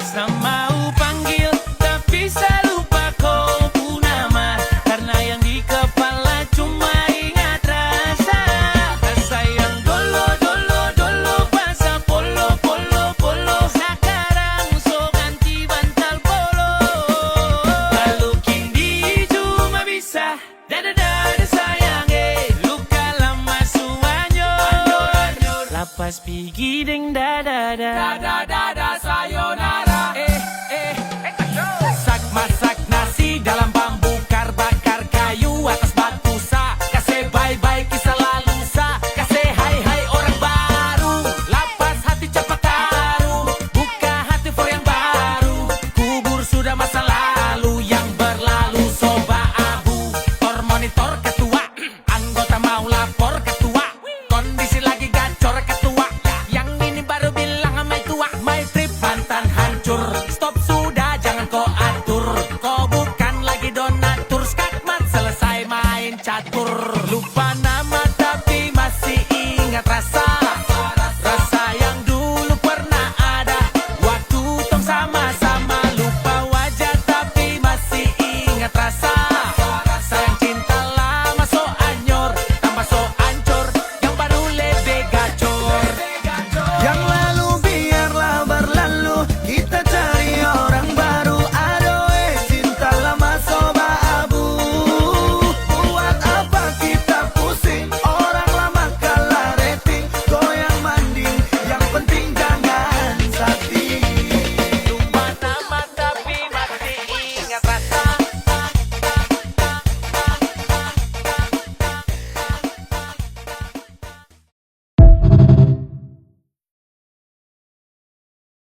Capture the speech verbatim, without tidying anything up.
Sama u panggil, tapi sa lupa ko pu nama. Karena yang di kepala cuma ingat rasa. Rasa yang dolo, dolo, dolo, masa polo, polo, polo. Sekarang so ganti bantal polo. Lalu kini cuma bisa dada, dada sayang, eh. Luka lama su anyur. Lapas pigi deng dada, dada. Dada, dada, sayonara. Eh, eh. Sak masak nasi dalam bambu, kar bakar kayu atas batu sa. Kase bye-bye kisah lalu sa. Kase hai-hai orang baru. Lapas hati cepat taruh. Buka hati for yang baru. Kubur sudah masa lalu yang berlalu soba abu. Tor monitor ketua. Anggota mau lapor ketua. Kondisi lagi gacor ketua. Yang ini baru bilang mai tua. My trip mantan hancur. Stop sudah jangan ko atur. Ko bukan lagi donatur. Skakmat selesai main catur. Lupa